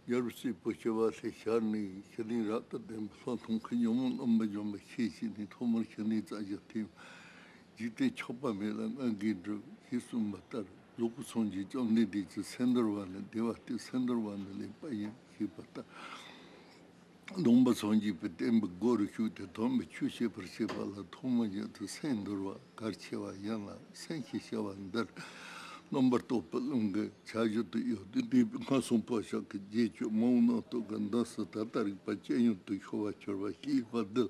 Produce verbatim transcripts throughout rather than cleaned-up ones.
རྒྱལ་བའི་སྲས་པོ་ཞི་བ་ལྷས་ཤར་ནས་ཞི་གནས་རབ་ཏུ་ལྡན་པའི་ལྷག་མཐོང་གི་ཉོན་མོངས་རྣམ་པ་འཇོམས་པ་ཞེས་བྱས་ནས་ཐོག་མར་ཞི་གནས་རྩ་བཞག་སྟེ། འཇིག་རྟེན་ཆགས་པ་མེད་ལ་ང་རྒྱལ་འགྲུབ་ཞེས་གསུངས་པ་ལྟར། རྫོགས་པའི་སངས་རྒྱས་བཅོམ་ལྡན་འདས་ཀྱི་སེམས་འདུལ་བ་ནི་བདེ་བ་སྟེ། སེམས་འདུལ་བ་ནི་ལེགས་པ་ཡིན་ཞེས་པ་ལྟར། སྟོན་པ་སངས་རྒྱས་པའི་བསྟན་པའི་སྒོ་རུ་ཞུགས་ཏེ། དམ་པའི་ཆོས་བཤད་པར་བྱེད་པ་ལ་ཐོག་མ་ཉིད་དུ་སེམས་འདུལ་བ་གལ་ཆེ་བ་ཡིན་ལ། སེམས་ཞེས་བྱ་བ་འདིར་རྣམ་པར་རྟོག་པའི་རླུང་གི་ཆ་བཞག་ཏུ་ཡོད་དེ། འདས་པའི་སྔ་སོང་བག་ཆགས་ཀྱི་རྗེས་སྤྱོད་མ་འོངས་རྣམ་རྟོག་གི་འདམ་སར་ད་ལྟ་རིག་པ་ཅི་ཡོང་དུ་ཤོར་བར་གྱུར་པ་ཞེས་པ་འདི་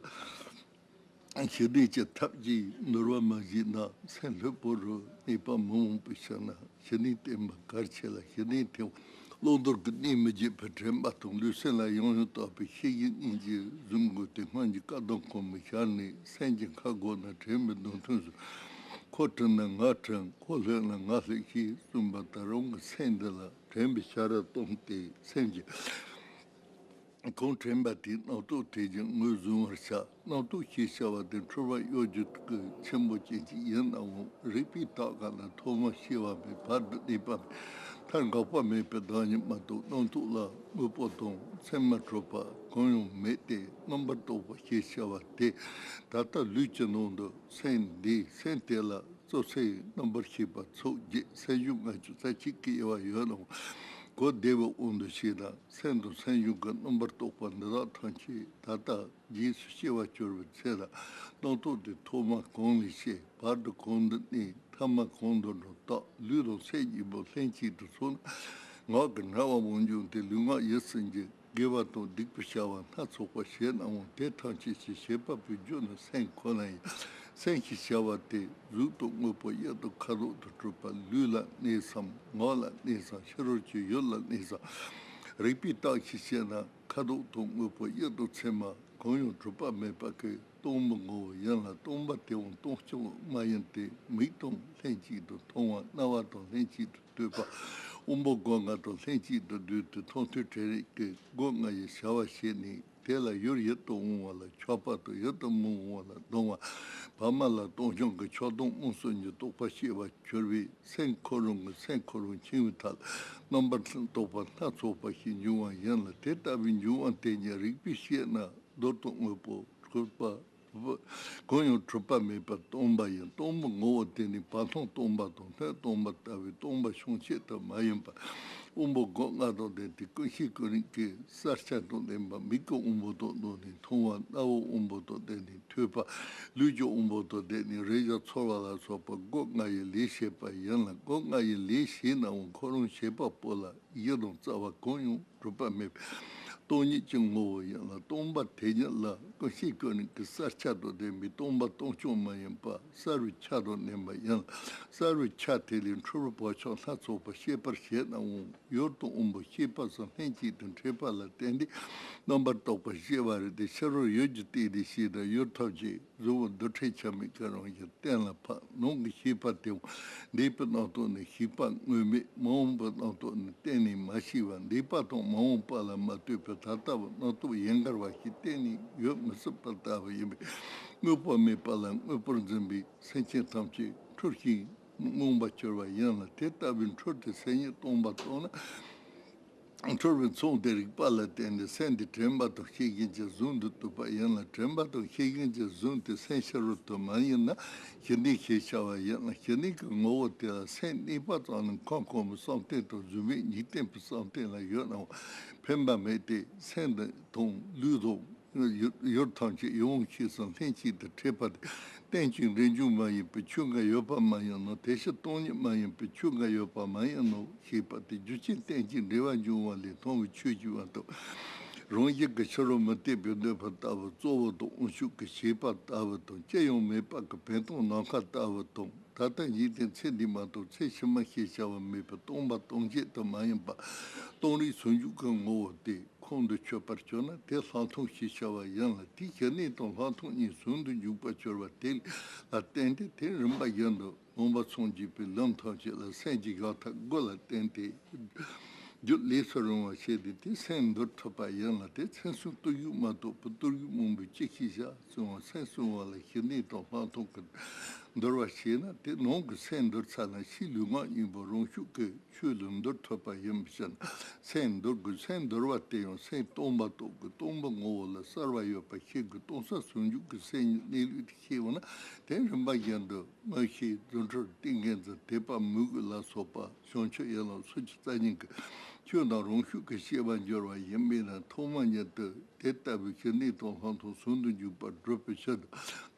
ཞི་གནས་ཀྱི་ཐབས་ཀྱིས་འདུལ་བ་མ་བྱས་ན། སེམས་ལྷོད་པོ་རུ་གནས་པ་མི་འོང་པའི་ཕྱིར་ན། ཞི་གནས་བསྟེན་པ་གལ་ཆེ་ལ། ཞི་གནས་དེ་བླང་དོར་གྱི་གནས་མི་བརྗེད་པའི་དྲན་པ་དང་། ལུས་སེམས་ལ་ཡང་ཡང་དག་པའི་ཤེས་བཞིན་སྙིང་རྗེ་བཟུང་དགོས་ཏེ། སྔོན་གྱི་བཀའ་གདམས་ཁོ་མི་ཤར་ནས། སེམས་ཀྱི་ཁ་སྒོ་ན་དྲན་པའི་མདུང་ཐུང་བཟུང་། ཁོ་དྲན་ན་ང་དྲན། ཁོ་ལྷོད་ན་ང་ལྷོད་ཅེས་གསུངས་པ་ལྟར། རང་གི་སེམས་འདི་ལ་དྲན་པའི་ཞབས་ར་བརྟེན་ཏེ། སེམས་ཀྱི་གང་དྲན་པ་དེའི་རྣམ་རྟོག་དེ་བཞིན་ངོས་བཟུང་བར་བྱ། རྣམ་རྟོག་ཅེས་བྱ་བ་དེ་འཁྲུལ་པ་གཡོ་སྒྱུ་གི་ཆེན་པོ་ཅན་ཅིག་ཡིན་ནའང་། རིག་པས་བརྟག་ག་ན་ཐོག་མ་སྐྱེ་བ་མེད། བར་དུ་གནས་པ་མེད། མཐར་འགག་པ་མེད་པའི་བདག་ཉིད་མ་གཏོགས། རྣམ་རྟོག་ལ་དངོས་པོ་དང་མཚན་མ་གྲུབ་པ་གང་ཡང་མེད་དེ། རྣམ་པར་རྟོག་པ་ཞེས་བྱ་བ་དེ་ད་ལྟ་ལུས་ཀྱི་ནང་དུ་སེམས་འདས། སེམས་དེ་ལ་རྩོལ་བསལ་རྣམ་པར་ཤེས་པ་ཚོགས་བརྒྱད་སེམས་བྱུང་ལྔ་བཅུ་རྩ་གཅིག་གི་དབྱེ་བ་ཡོད་ནའང་། གོ་བདེ་བའི་དབང་དུ་བྱས་ན། སེམས་དང་སེམས་བྱུང་གི་རྣམ་པར་རྟོག་པ་འདི་དག་ཐམས་ཅད་ད་ལྟ་རྗེས་སུ་སྐྱེ་བར་གྱུར་པའི་ཚེ་ལ། རྣམ་རྟོག་དེ་ཐོག་མ་གང་ལས་སྐྱེས། བར་དུ་གང་དུ་གནས། ཐ་མ་གང་དུ་འགྲོ། རྟག་ལུས་དང་སེམས་གཉིས་པོ་ལྷན་ཅིག་ཏུ་ཚོགས་ན། ངག་གི་སྨྲ་བ་མང་འབྱུང་སྟེ། ལུས་ངག་ཡིད་གསུམ་གྱི་དགེ་བ་དང་སྡིག་པའི་བྱ་བ་སྣ་ཚོགས་པ་བྱས་ནའང་། དེ་ཐམས་ཅད་ཀྱི་བྱེད་པ་པོའི་རྒྱུ་ནི་སེམས་ཁོ་ན་ཡིན། སེམས་ཞེས་བྱ་བ་དེ་གཟུགས་དང་དངོས་པོ་དབྱིབས་དང་ཁ་དོག་ཏུ་གྲུབ་པ། ལུས་ལ་གནས་སམ། ངག་ལ་གནས་སམ། ཕྱི་རོལ་གྱི་ཡུལ་ལ་གནས་སམ། རིག་པས་བརྟག་ཅིང་དཔྱད་ན། ཁ་དོག་དང་དངོས་པོ་དབྱིབས་དང་མཚན་མ་གང་ཡང་གྲུབ་པ་མེད་པ་གི་སྟོང་པའི་ངོ་བོ་ཡིན་ལ། སྟོང་པ་དེའང་སྟོང་ཆུང་མ་ཡིན་ཏེ། མིག་དང་ལྷན་ཅིག་ཏུ་མཐོང་བ། རྣ་བ་དང་ལྷན་ཅིག་ཏུ་ཐོས་པ། དབང་པོ་སྒོ་ལྔ་དང་ལྷན་ཅིག་ཏུ་འདུས་ཏེ། མཐོང་ཐོས་དྲན་རེག་གི་སྒོ་ལྔ་ཡི་བྱ་བ་བྱས་ནས། དེ་ལ་ཡུལ་ཡིད་དུ་འོང་བ་ལ་ཆགས་པ་དང་ཡིད་དུ་མི་འོང་བ་ལ་སྡང་བ། བར་མ་ལ་སྟོང་སྙོམས་ཀྱི་ཆགས་སྡང་རྨོངས་གསུམ་གྱི་རྟོག་པ་སྐྱེ་བར་གྱུར་པས། སེམས་ཁོ་རང་གིས་སེམས་ཁོ་རང་འཆིང་བའི་ཐབས་རྣམ་པར་རྟོག་པ་སྣ་ཚོགས་པ་ཞིག་འབྱུང་བ་ཡིན་ལ། དེ་ལྟ་བུའི་འབྱུང་བ་དེ་ཉིད་རིག་པས་དཔྱད་ན། རྡུལ་དང་དངོས་པོ་གྲུབ་པ་གང་ཡང་གྲུབ་པ་མེད་པར་སྟོང་པ་ཡིན། སྟོང་པའི་ངོ་བོ་དེ་ནི་བར་སྣང་སྟོང་པ་དང་སྣོད་སྟོང་པ་ལྟ་བུའི་སྟོང་པ་ཤོང་ཆེད་དུ་མ་ཡིན་པར། དབང་པོ་སྒོ་ལྔ་དང་ལྡན་ཏེ། ཀུན་ཤེས་ཀུན་རིག་གི་གསལ་ཆ་དང་ལྡན་པ། མིག་གི་དབང་པོ་དང་ལྡན་ནས་མཐོང་བ། རྣ་བའི་དབང་པོ་དང་ལྡན་ནས་ཐོས་པ། ལུས་ཀྱི་དབང་པོ་དང་ལྡན་ནས་རེག་བྱ་ཚོར་བ་ལ་སོགས་པ་སྒོ་ལྔ་ཡི་ལས་བྱེད་པ་ཡིན་ལ། སྒོ་ལྔ་ཡི་ལས་བྱས་ནའང་ཁོ་རང་བྱེད་པ་པོ་ལ་གཞི་དང་རྩ་བ་གང་ཡང་གྲུབ་པ་མེད་པའི་སྟོང་ཉིད་ཀྱི་ངོ་བོ་ཡིན་ལ། སྟོང་པ་དེ་ཉིད་ལ་ཀུན་ཤེས་ཀུན་རིག་གི་གསལ་ཆ་དང་ལྡན་པའི་སྟོང་པ་སྟོང་རྐྱང་མ་ཡིན་པ་གསལ་བའི་ཆ་དང་ལྡན་པ་ཡིན་ལ། གསལ་བའི་ཆ་དེ་ལས་འཁྲུལ་པའི་བག་ཆགས་སྣ་ཚོགས་པ་སྐྱེད་པར་བྱེད་ནའང་། ཡུལ་དང་དབང་པོ་སྐྱེས་པ་སོགས་ལྷན་ཅིག་ཏུ་འཕྲད་པ་ལ་བརྟེན་ཏེ་རྣམ་པར་རྟོག་པ་སྐྱེ་བ་རེད་དེ། ཕྱི་རོལ་ཡུལ་གྱི་སྟེང་ནས་སྐྱེས་ན་ཡུལ་ཐམས་ཅད་གཟུགས་པོ་འདུ་འཕྲོད་ཆ་མེད་ཀྱི་རང་བཞིན་གཏན་ལ་ཕབ། ནང་གི་ཤེས་པ་དེའང་འདས་པའི་རྣམ་རྟོག་ནི་ཤེས་པ་དངོས་མེད། མ་འོངས་པའི་རྣམ་རྟོག་ནི་གཏན་ནས་མ་ཤེས་པ། འདས་པ་དང་མ་འོངས་པ་ལ་མ་ལྟོས་པའི་ད་ལྟ་བུ་རྣམ་རྟོག་ཡན་གར་བ་ཞིག་གཏན་ནས་ཡོད་མི་སྲིད་པ་ལྟ་བུ་ཡིན་པས། དངོས་པོ་མེད་པ་ལ་དངོས་པོར་འཛིན་པའི་སེམས་ཅན་ཐམས་ཅད་འཁྲུལ་ཞིང་རྨོངས་པར་གྱུར་པ་ཡིན་ལ། དེ་ལྟ་བུའི་འཁྲུལ་དེ་སེམས་ཉིད་སྟོང་པར་རྟོགས་ན། འཁྲུལ་པའི་མཚོན་དེ་རིག་པ་ལ་བརྟེན་ཏེ་སེམས་དེ་དྲན་པ་དང་ཤེས་བཞིན་གྱིས་གཟུང་དུ་བཏུབ་པ་ཡིན་ལ། དྲན་པ་དང་ཤེས་བཞིན་གྱིས་བཟུང་སྟེ་སེམས་ཕྱི་རོལ་དུ་མ་ཡེངས་ན་ཞི་གནས་ཞེས་བྱ་བ་ཡིན་ལ། ཞི་གནས་ཀྱི་ངོ་བོ་དེ་ལ་སེམས་གནས་པ་ཙམ་ནི་ཁམས་གོང་མའི་བསམ་གཏན་དང་གཟུགས་མེད་འཇིག་རྟེན་པའི་བསམ་གཏན་ལ་ཡོད་ནའང་ཕན་པ་མེད་དེ། སེམས་དང་ལུས་དང་ཡུལ་ཐམས་ཅད་ཡིད་དབང་ཤེས་གསུམ་ལྷན་ཅིག་ཏུ་འཕྲད་པ་དེ་རྟེན་ཅིང་འབྲེལ་འབྱུང་མ་ཡིན་པའི་ཆོས་འགའ་ཡོད་པ་མ་ཡིན་ནོ། དེ་ཕྱིར་སྟོང་ཉིད་མ་ཡིན་པའི་ཆོས་འགའ་ཡོད་པ་མ་ཡིན་ནོ་ཞེས་པ་སྟེ། རྒྱུ་ཅན་རྟེན་ཅིང་འབྲེལ་བར་འབྱུང་བ་ལས་མཐོང་བའི་ཆོས་ཀྱི་དབང་དུ་རང་བཞིན་གྱི་ཕྱི་རོལ་མུ་སྟེགས་པའི་འདོད་པ་ལྟ་བུ་གཙོ་བོ་དང་དབང་ཕྱུག་གི་བྱེད་པ་ལྟ་བུ་དང་། ཅི་ཡང་མེད་པ་གི་བུན་སྟོང་ནམ་མཁའ་ལྟ་བུ་དང་། ད་ལྟ་འཇིག་རྟེན་ཚེ་འདི་མ་གཏོགས་ཚེ་ཕྱི་མ་ཞེས་བྱ་བ་མེད་པའི་སྟོང་པ་སྟོང་ཆད་དུ་མ་ཡིན་པ་སྟོང་རིག་ཟུང་འཇུག་གི་ངོ་བོ་དེ་ཁོང་དུ་ཆུད་པར་གྱུར་ན་དེ་ལྷག་མཐོང་ཞེས་བྱ་བ་ཡིན་ལ། དེའི་ཞི་གནས་དང་ལྷག་མཐོང་གཉིས་ཟུང་དུ་འཇུག་པར་གྱུར་པ་དེ་ལ་བརྟེན་ཏེ། དེ་རིམ་པ་བཞིན་དུ་སྟོན་པ་སངས་རྒྱས་པའི་ལམ་ཐམས་ཅད་ལ་སེམས་ཀྱི་བཞག་ཐབས་དགུ་ལ་བརྟེན་ཏེ་རྒྱུད་ལས་སུ་རུང་བ་བྱས་ཏེ། དེ་སེམས་འདུལ་ཐུབ་པ་ཡིན་ལ། དེ་མཚན་གསུམ་བརྟུལ་ཞུགས་མ་གཏོགས་པའི་བརྟུལ་ཞུགས་མང་པོས་ཅི་ཞིག་བྱ་གསུང་བ། སེམས་བསྲུང་བ་ལ་ཞི་གནས་དང་ལྷག་མཐོང་གི་ འདོར་བ་ཞེས་ན། དེ་ནང་གི་སེམས་འདོར་ཚར་ན་ཕྱིའི་ལུས་ངག་གཉིས་པོ་རང་ཤུགས་ཀྱིས་ཆོས་ལ་འདོར་ཐུབ་པ་ཡིན་པའི་ཕྱིར་ན། སེམས་འདོར་དགོས། སེམས་འདོར་བ་དེ་ཡང་སེམས་སྟོང་པ་རྟོགས་དགོས། སྟོང་པ་ངོ་བོ་ལ་གསལ་བ་ཡོད་པ་ཤེས་དགོས། སྟོང་གསལ་ཟུང་འཇུག་གི་སེམས་ཉིད་གནས་ལུགས་དེ་ཤེས་འོང་ན། དེ་རིམ་པ་བཞིན་དུ་མངོན་ཤེས་རྫུ་འཕྲུལ་ཏིང་ངེ་འཛིན་ཐེག་པ་མོས་གུས་ལ་སོགས་པ་བྱང་ཆུབ་ཡན་ལག་སོ་བཅུ་རྩ་གཉིས་ཀྱི་ཆོས་རྣམས་རང་ཤུགས་ཀྱིས་ཤེས་པར་འགྱུར་བ་ཡིན་པས་ན། ཐོག་མ་ཉིད་དུ་དེ་ལྟ་བུའི་ཞི་གནས་དང་ལྷག་མཐོང་ཟུང་དུ་འཇུག་པར་སྒྲུབ་པའི་ཕྱིར་དུ།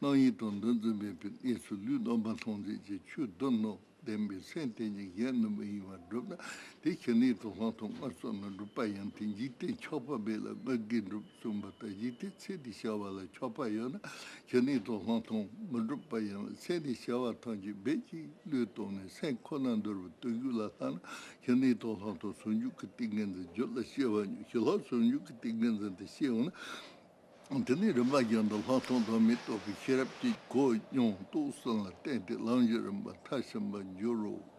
རྣམ་གཡེང་དང་འདུ་འཛི་མེད་པའི་གནས་སུ་ལུས་རྣམ་པར་སྣང་མཛད་ཀྱི་ཆོས་བདུན་རྣམས་ལྡན་པའི་སེམས་དེ་ཉིད་གཞན་ནི་མི་གཡེང་བར་སྒྲུབ་ན། དེ་ཞི་གནས་དང་ལྷག་མཐོང་སྔར་སོང་ནས་སྒྲུབ་པ་ཡིན་ཏེ། འཇིག་རྟེན་ཆགས་པ་མེད་ལ་ང་རྒྱལ་འགྲུབ་གསུངས་པ་ལྟར། འཇིག་རྟེན་ཚེ་འདིའི་བྱ་བ་ལ་ཆགས་པ་ཡོད་ན་ཞི་གནས་དང་ལྷག་མཐོང་མི་འགྲུབ་པ་ཡིན་ལ། ཚེ་འདིའི་བྱ་བ་ཐམས་ཅད་རྦད་ཀྱིས་བློས་བཏང་ནས་སེམས་ཁོ་ན་འདོར་བའི་བརྟུལ་ཞུགས་ལ་ལྷག་ན་ཞི་གནས་དང་ལྷག་མཐོང་ཟུང་འཇུག་གི་ཏིང་ངེ་འཛིན་རྒྱུད་ལ་སྐྱེ་བ་ཉིད། ཞི་ལྷག་ཟུང་འཇུག་གི་ཏིང་ངེ་འཛིན་དེ་སྐྱེ་འོང་ན། དེ་ནས་རིམ་པ་བཞིན་དུ་ལྷག་མཐོང་དང་མི་རྟོག་པའི་ཤེས་རབ་ཀྱིས་གོ་མྱོང་རྟོགས་གསུམ་ལ་བརྟེན་ཏེ་ལམ་གྱི་རིམ་པ་མཐར་ཕྱིན་པར་འགྱུར་རོ།